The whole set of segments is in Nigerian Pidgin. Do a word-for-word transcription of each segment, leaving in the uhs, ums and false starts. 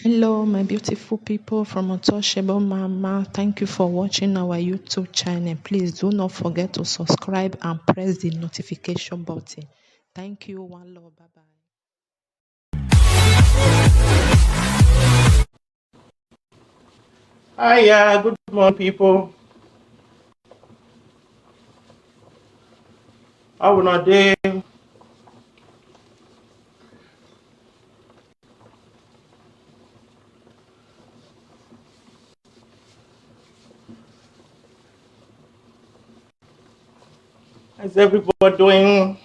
Hello, my beautiful people from Untouchable Mama. Thank you for watching our YouTube channel. Please do not forget to subscribe and press the notification button. Thank you. One love. Bye bye. Hiya, good morning, people. How una dey? How's everybody doing?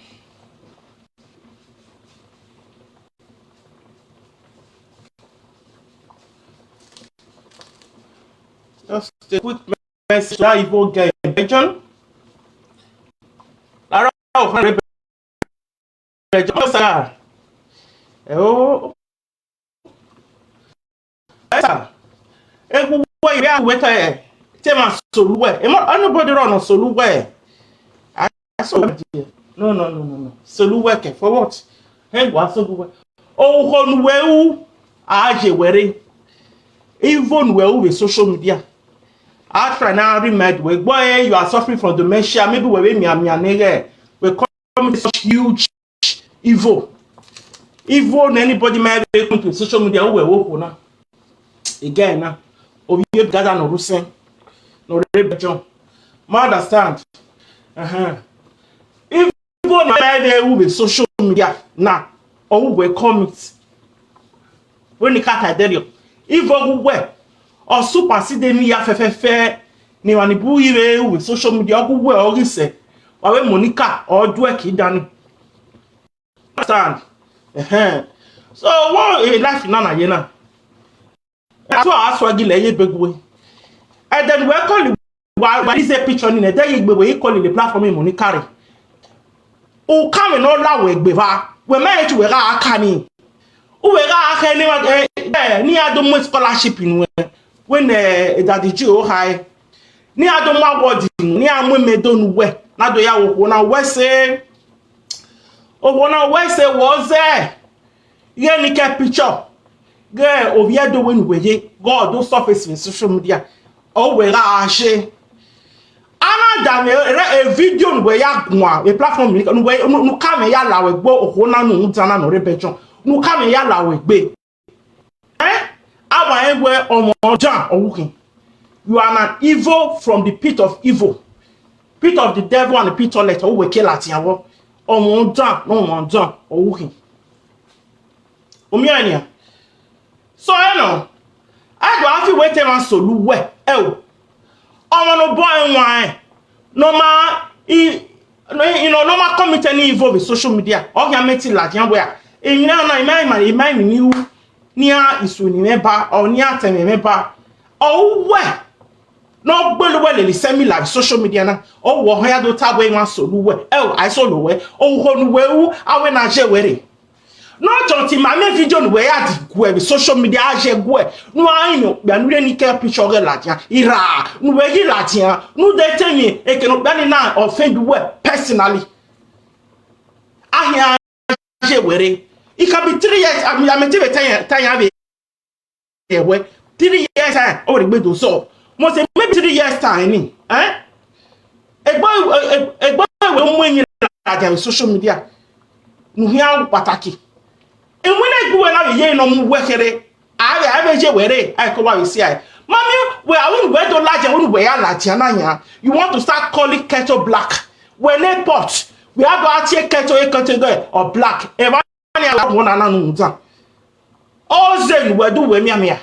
Just a quick message to that Igbo girl in Belgium. Lara Ohanre Belgium, sir. Oh. Sir. Egwu we ya we ka e. Tema Soluwe. Emo, anybody run on Soluwe? I so, no, no, no, no, no. Soluwe ke, for what? Hey, what Soluwe? Oh, Honuweu. Aje were. Even we with social media. I try now remed we. Boy, you are suffering from dementia. Maybe we, we, me, me, me, we come with such huge evil. Evil, anybody might be come to social media who we work now. Again, now. Oh, you gather no Rusen. No Rebellion. Ma understand. Uh-huh. Even who with social media now, or who will comment. When the cat I tell you, if who were or supersede me ya fefefe, ni wani bu iwe with social media, who were or say, or when Monica or Dweki Dani. Understand? Uh-huh. So, what a life in Nana Yena? That's why I swaggy like a big way. And then we call it, why, why is a picture in a day, we call it the platform in Monica. O kame no la we gbeva. We me ti we ga akani. O we ga akani wa, eh, eh, ni a do mo scholarship in we. When, eh, that the G O high. Ni a do mo award in, ni a mo me do nu we. Na do ya wo na we say. O wo na we say was there. Ye ni ke picture. Ge obi edo we nu we ye. God do surface in social media. O we ga ashe. Ana da me re a video nu we ya gwa. A platform ni nu we nu kame ya la we gbo o na nu dana no Rebellion. Nu kame ya la we gbe. Eh? Awa egwe omo jan owukin. You are an evil from the pit of evil. Pit of the devil and the pit of let. Owe ke lati awo. Omo jan, no omo jan owukin. Omi ania. So, you know, I go have to wait and Soluwe. Oh. Omo no boy why. No ma, he, no, you know, no ma comment any evil with social media. Or ya meti la, ya where. In na, na, in my, in my, in you. Nia isu ni meba, or nia teme meba. Oh, where? No gbelu wele li semi live social media na. Oh, wo ya do ta we ma Soluwe. Oh, I Soluwe. Oh, Honuweu, awe na je were. No jonti ma me video nu we ya di gwe bi social media aje gwe. Nu a ino gbe nu re ni ke picture ge ladia. Ira, nu we gi ladia. Nu de temi e ke no gbe ni na offend we personally. Ahia je were. It can be three years. I mean, I mean, ten years, ten years. Ewe, three years time o ri gbe do so. Mo say maybe three years time ni, eh? Egbo, egbo we mu yin la ja social media. Nu hia pataki. Enwe na egbo we na ye no mu we kere. Awe, awe je were, I ko wa we si ai. Mami, we a un we do la ja, un we ya la ja na ya. You want to start calling keto black. We ne pot. We a do atie keto e keto go or black. E ba ni a wo na na nu ta. Ozen we do we mia mia.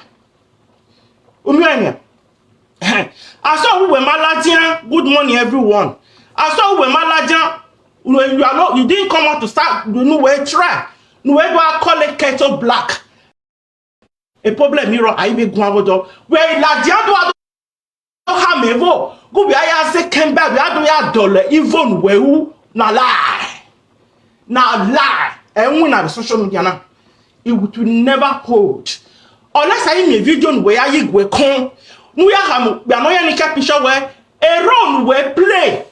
Umia mia. I saw who were Maladian. Good morning, everyone. I saw who were Maladian. You know, you are not, you didn't come out to start. You know, we try. You know, we go call it keto black. A problem, you know, I be go out. Where Ladian do ha mevo. Go be aya se kemba, we ado ya dole, even we who na lie. Na lie. And we na social media na. It would never hold. Unless I in a video where I go con. Nu ya hamu, we are not any picture where a role we play.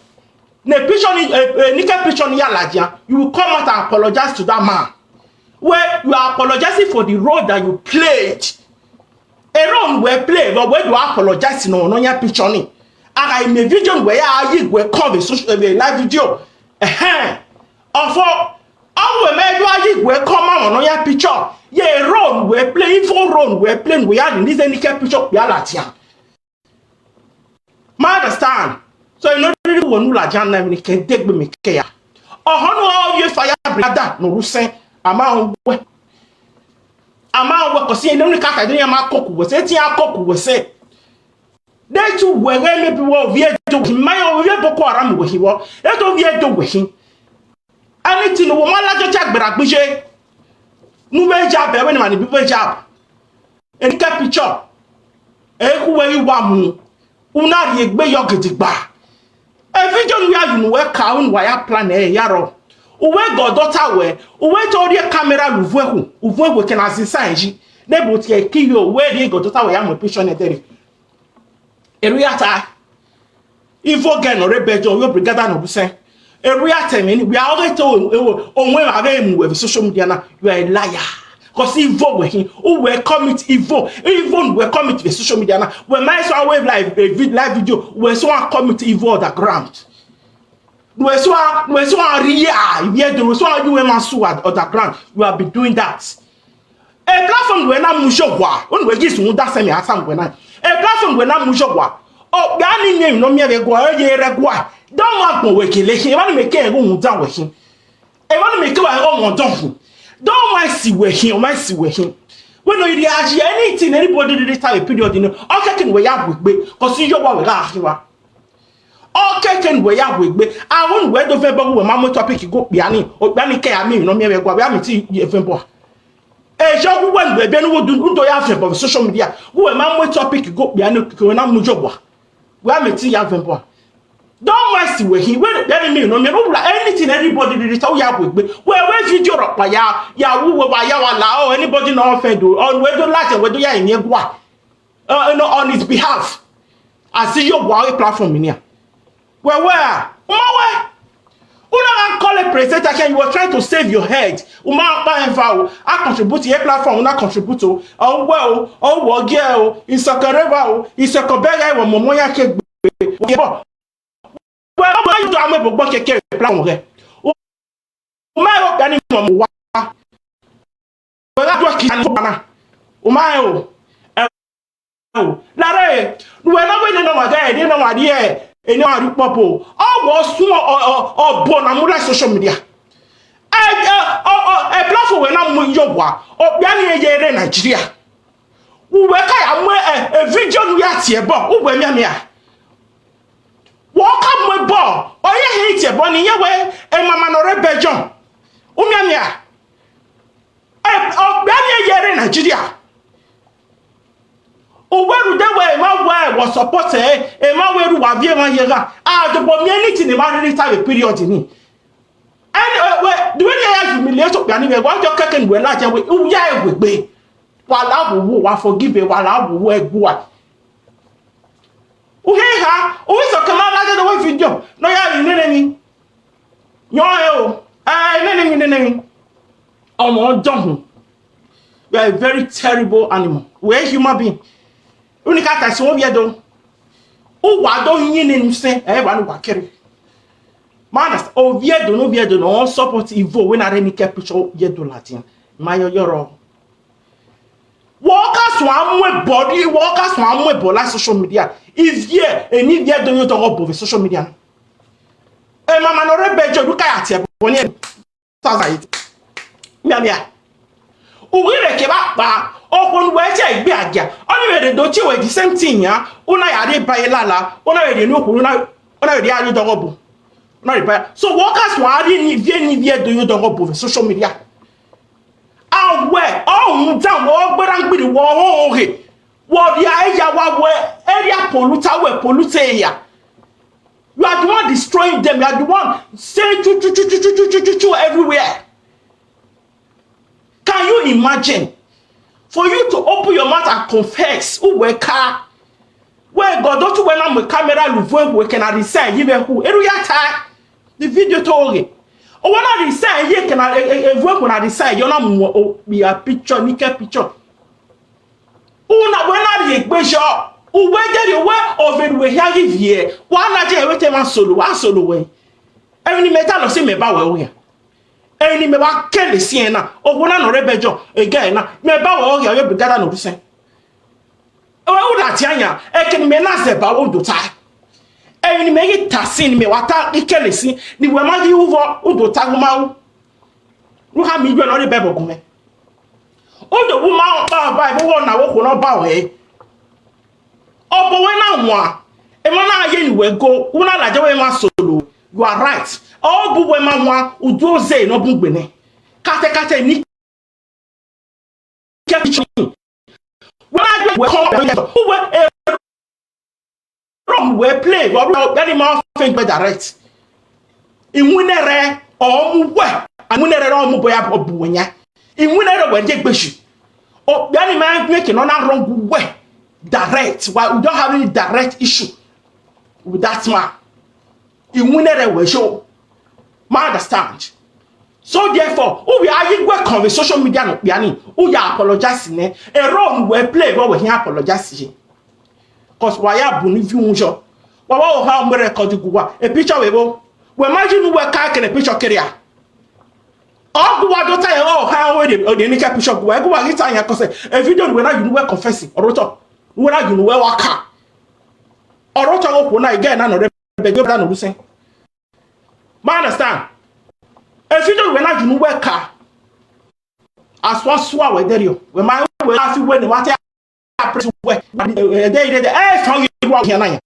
Ne picture ni, eh, eh, nika picture ni ya ladia. You will come out and apologize to that man. Well, you are apologizing for the role that you played. A role we play, but we do apologize no no ya picture ni. Aga in a video we ya yi we come a social a live video. Eh. Ofo awu me do ayi we come on no ya picture. Ye role we play, evil role we play, we are in this any picture we are latia. Ma understand? So you know really wonu la jan na mi ke degbe mi ke ya. Oho no o ye fire brother no rusen. Ama onwe. Ama onwe ko si enu ni kaka ni ama koku we se ti akoku we se. De tu we we me bi wo vie do we. Ma yo vie Boko Haram we hi wo. E to vie do we hi. Anything wo ma la jo cha gbera gbije. Nu be ja be we ni ma ni bi be ja. Eni ke picture. E ku we wa mu. Una ri egbe yo gidigba. E video nu ya yu nu we ka un wa ya plan e ya ro. Uwe go daughter we. Uwe to ri camera lu vwe hu. Uvwe we ke na si sa nji. Ne bo ti e ki yo we ri go daughter we ya mo picture ne dere. Eru ya ta. Ivo gen ore bejo yo brigada no busen. Eru ya te mi ni we are already to onwe ma be mu we social media na. You are a liar. Cause evil we hin. Who we commit evil? Evil we commit the social media na. We might so we live a vid live video. We so we commit evil on the ground. We so we so we real. We do so you we man sue at on the ground. You have been doing that. A platform we na mujo wa. Un we gis mu da se mi asam we na. A platform we na mujo wa. O ga ni ni no mi re gwa ye re gwa. Don wa gbon we kele hin. Wa ni me ke go mu da we hin. E wa ni me ke wa o mo don hin. Don wa si we hin, o ma si we hin. We no iri aji anything anybody did this time period ni. O ke kin we ya gbegbe. Ko si yo wa we ga hin wa. O ke kin we ya gbegbe. A won we do fe bo we ma mo topic go piani. O piani ke ami no mi we gwa we ami ti ye fe bo. E jo wu we be be no du do ya fe bo social media. We ma mo topic go piani ke na mu jo wa. We ami ti ya fe bo. Don waste we hin. We be ni mi no mi no la anything anybody did it ya we gbe. We we video ro pa ya ya wu we wa ya wa la o anybody no offend o. O we do la je we do ya yin gwa. Uh, no, on his behalf. I see your Huawei platform in here. Where where? Umawe. Una can call a presenter can you were trying to save your head. Uma pa enva o. I contribute to your platform, una contribute to. Oh well, oh well girl, it's a kareva o, it's a kobega wa momo ya ke gbe. Well, well you do am gbogbo keke platform re. O ma yo gani mo wa. We ga do ki an ko na. O ma yo. E o. La re. Nu we na we ni no wa ga e ni no wa die. E ni wa ri popo. O wo sun o o o bo na mu la social media. E e o o e platform we na mu yo wa. O bi ani e ye re Nigeria. Uwe ka ya mu e e video nu ya ti e bo. Uwe mi mi a. Wo ka mu e bo. O ye he ti e bo ni ye we e mama no re bejon. U mi mi a. E o bi ani e ye re Nigeria. Uwe ru de we ma we wo support e e ma we ru wa vie ma ye ga. A do bo mi anything ni ma ri ta period ni. Anyway, the way they humiliate Obiani, we want your keke we la je we u ya egbe. Wala wo wo wa forgive wala wo wo egbu a. U he ha, u so ke ma la je we video. No ya ni ne ni. Yo e o. Eh ne ni ne ni. Omo don. You are a very terrible animal. We human being. Unika ta so we do. U wa do yin ni se e wa ni wa kere. Manas, Oviedo no Oviedo no support Ivo when I any care picture Oviedo Latin. My yoro. Workers who are more body, workers who are more body social media. If ye any Oviedo you talk about social media. E mama no re bejo du ka ya tie bo ni. Sazaid. Mia mia. Uwire ke ba pa okun we che gbe agia. Oni we de do chi we the same thing ya. Una ya de ba ilala. Una we de no ku una una we de alu dogo bu. Una de ba. So workers wa ri ni vie ni vie do you dogo bu social media. Awe o un da wo gbera ngbiri wo ho he. Wo ri a ya wa we area polluter we pollute ya. You are the one destroying them. You are the one saying choo choo choo choo choo choo choo choo choo everywhere. Can you imagine? For you to open your mouth and confess, who were car? Where God don't you when I'm a camera, you who can I resign, you who area time. The video told you. Oh, when I resign, you can I when I resign, you're not more be a picture, nickel picture. Una when I ye gbejo. Uwe deri uwe, over uwe ya give ye. Wa na je we te man solo, wa solo we. Eni me ta lo si me ba we uya. Eni me wa kele si ena. Ogo na no rebejo, ege na. Me ba we uya, yo bi gada no du sen. Ewe u da ti anya, eke ni me na ze ba wo do ta. Eni me yi ta si ni me wa ta ikele si, ni we ma gi uvo, u do ta gu ma u. Nu ha mi gbe no ni bebo gu me. U do gu ma u pa ba, bo wo na wo ko no ba we. Obo we na wa. E ma na ye ni we go, u na la je we ma solo. You are right. Obu we ma wa, u do ze no bu gbe ne. Kate kate ni ke kitchen. When I do we come, we, eh, from we play, we, we, very more thing we direct. In winere, or mu we, and winere, or mu boy, or buenya. In winere, we, je gbeshi. Oh, very man, make it on a wrong way. Direct. Why we don't have any direct issue with that man. Iwunere we show. Ma understand. So therefore, who we are you work on the social media no piani? Who you apologize ne? A role we play what we here apologize ye. Cause why ya bu ni view unjo? Wa wa o ha mbe record gu wa. A picture we bo. We imagine we ka kele picture carrier. Ogu wa do ta ya o ha we de o de ni ka picture gu wa. Gu wa gita ya cause a video we na you we confess. Oroto. We na you we wa ka. Oroto go ko na again na no re be go da no du sen. Ma understand? A video we na you we ka. Aswa swa we deri o. We ma we afi we ni wa te a press we. Eh, dey dey dey. Eh, strong you wa here na ya.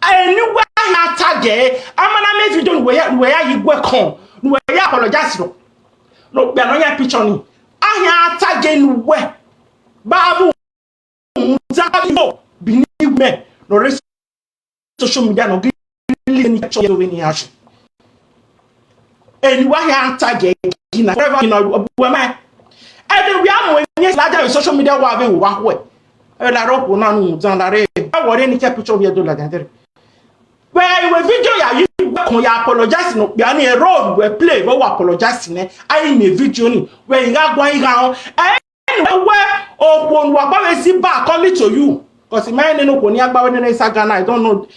Anywhere ya tag e. Ama na me video we ya, we ya yi gwe kon. We ya apologize no. No, be no ya picture ni. Ahia tag e ni we. Babu, za yo, bini me. No re social media no gi ni picture we ni ashi. Anywhere ya tag e, you know, whatever, you know, we ma. And then we are more in la social media wa be wa we. E la ro ko na nu zan la re. E wo re ni ke picture we do la dan dere. We we video ya you kon ya apologize no. Ya ni a role we play we wa apologize ne. Ai me video ni. We ga gwa ga on. Anyway, okwo nu agba we si ba according to you. Cause my name no ko ni agba we ne sa Ghana, I don't know.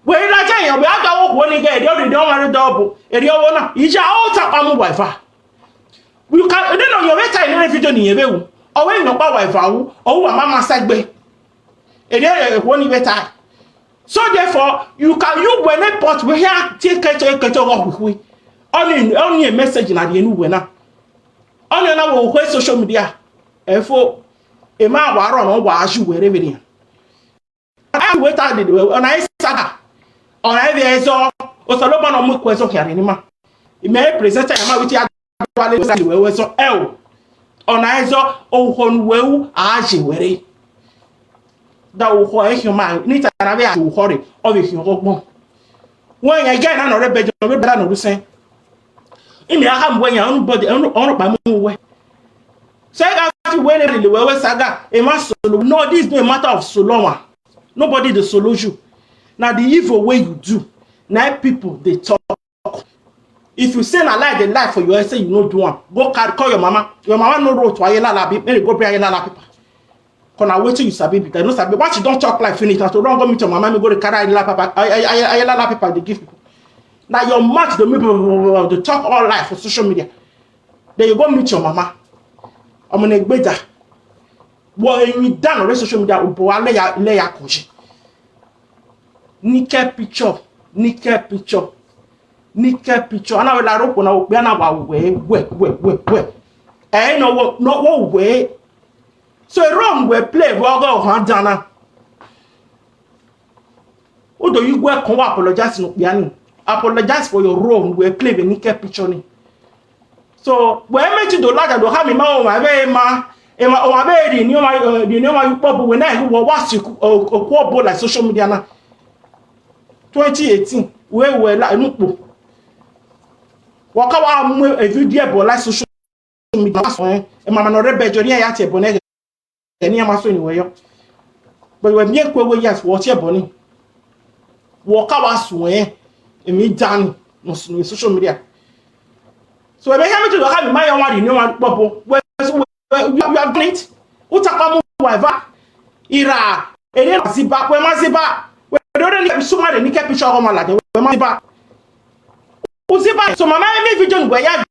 We la je yan we agba wo ko ni ge eri ori don mari double. Eri owo na. Ija o ta pa mu wifi. We can, no, no, you better in every video ni ebe wu. O we no pa wifi wu. O wa mama segbe. Eri ori wo ni better. So therefore, you can, you when a pot we here take care to care to go we. Only only a message na the new we na. Only na we social media. Efo e ma wa ro no wa ju we re be ni. I wait out the way on I saga. On I be so o so lo ba no mu ko so here ni ma. I me present ya ma with ya wa le sa we we so e o. Ona ezo o ho nu we u a je were. Da o ho e hio ma ni ta na be a o ho re o be hio go gbon. Won ya ge na no re be jo be bra no ru sen. Imi a ha mwe ya onu body onu onu pa mu we. So I got to where really we we saga e ma solo. No, this is no matter of solo one. Nobody dey solo you. Na the evil way you do. Na people dey talk. If you say na lie, dey lie for your head, say you no do am. Go carry call your mama. Your mama no road to Ayelala abi. Make you go bring Ayelala paper. Cause na wetin you sabi be that. No sabi. Once you don talk lie finish, na to run go meet your mama, make you go dey carry Ayelala paper. Ay- ay- ay- Ayelala paper dey give people. Na your mouth dey make people dey talk all lie for social media. Then you go meet your mama. Omo na egbeja. Wo emi dan on social media. Obo ale ya le ya koji. Nike picture, nike picture, nike picture. Ana we la ro ko na o pe ana wa we we we we we. Eh, no wo no wo we. So a role we play we go han dana. Udo you go come apologize no piani. Apologize for your role we play we nike picture ni. So we me ti do laja do ha mi ma o ma be ma. E ma o ma be di ni o ma di ni o ma you pop we na wo wa si ku o ku obo like social media na. Twenty eighteen we we la nu po. Wo ka wa mu a video bo like social media so eh. E ma ma no re be jo ni ya ti e bo ne ni ya ma so ni we yo. But we mi ku we yes wo ti e bo ni. Wo ka wa so eh. E mi dan no so ni social media. So e be ha mi ti do ka mi ma yo wa di ni wa popo. We so you, you have done it. Utakwa mu weva. Ira. Ere ziba. We maziba. We don't really somebody ni kepi shogo malade. We maziba. Uziba. So mama mi video we ya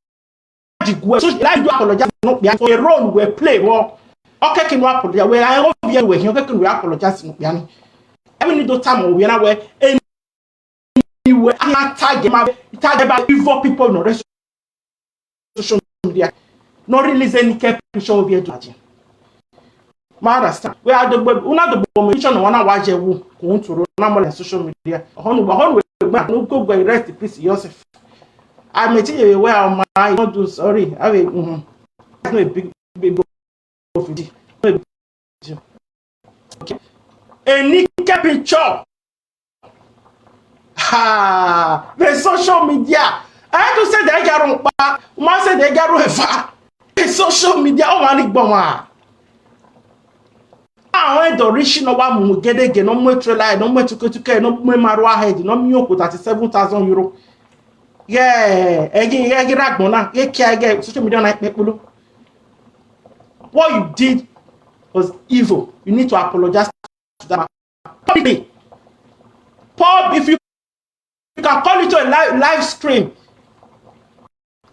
jigwe. So like you apologize no be for a role we play wo. Okay, can we apologize? We are over here we okay, can we apologize no be ani. Every need to time we na we anywhere. I tag him, tag about evil people no rest social media. No release any care picture of your judging. Ma understand. We are the una the abomination one wa je wu ko n toro na mo social media. Hon wa hon we gba no go go rest in peace yourself. I may tell you where my I don't do sorry. I will mm-hmm. No a big big go for the. Okay. Any care picture. Ha, the social media. I had to say the garu pa, ma say the garu efa. The social media o ma ni gbon wa. Àwọn ẹ̀dọ̀ rí ṣínà wà mú gédégé náà mú ètò láì náà mú ètò kẹtùkẹ́ náà mú ẹ̀mà rọ ahead náà mú yòókù thirty seven thousand euro. Yeah, ẹ̀gí ẹ̀gí ràgbọ̀n náà yẹ kí ẹ̀gẹ́ social media náà pẹ́ polo. What you did was evil. You need to apologize to that man publicly. Pub, if you, you can call it a live, live stream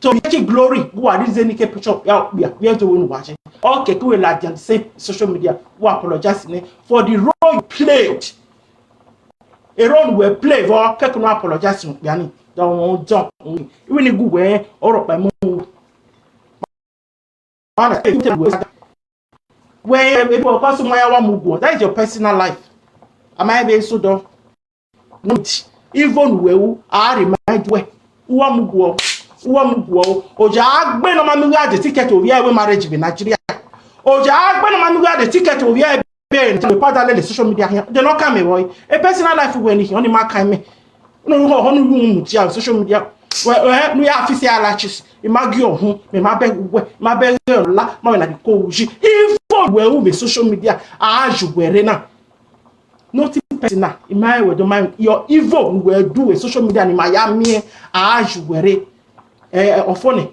to make it glory. Who are these N K picture? Yeah, yeah, we have to win watching. Okay, cool. Like the same social media. Who apologize for the role you played? A role we play for. Can apologize to me. Don't don't. Even a good way or up by move. Where people call someone I want move. That is your personal life. Am I being so dumb? Not even well. I remind where. Uwa mugwo. Uwa mugwo. Oja agbe no mami ga the ticket of here we marriage in Nigeria. Oja agbe no mami ga the ticket of here be in the part of the social media here. They not come away. A personal life when he only my kind me. No no no no you mutia social media. Well, eh, no ya fisi ala chis. Imagi ohun, me ma be we, ma be la, ma na di ko uji. Even we we social media, ah, you were na. Nothing personal. In my way, don't mind your evil we do with social media in Miami, ah, you were eh ofone.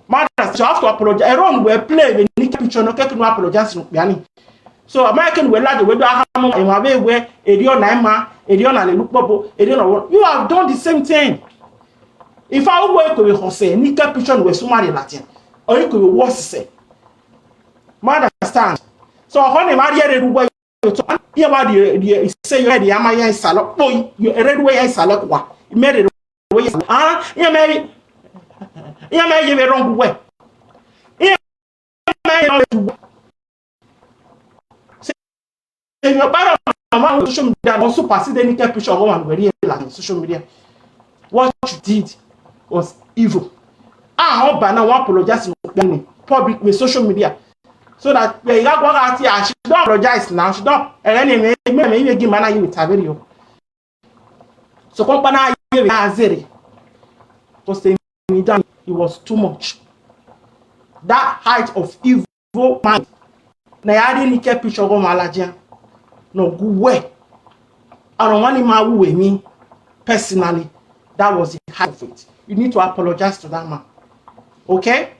Mother, you have to apologize. Aaron we play with Nikki picture no keke no apologize no yani. So American we lad we do ahamo in my way where Edio na ma, Edio na le lupopo, Edio na what. You have done the same thing. If I go to the Jose, Nikki picture we somebody Latin, or you could worse say. Mother understand. So honey, Maria de Ruwa, ye wa di di say you di ama ya sala boy you red way ya sala kwa mere way ah ya me ya me ye wrong way ya me ye wrong way. Say you para ma social media no super see any picture of one very la social media. What you did was evil. Ah, how ba na wa apologize in public with social media. So that we got what I see, she don't apologize now. She don't and any me me me give man you with video. So come na you with azere. Because they done it was too much. That height of evil mind. Na ya di ni ke picture go malaja. No go way. I don't want him out with me personally. That was the height of it. You need to apologize to that man. Okay?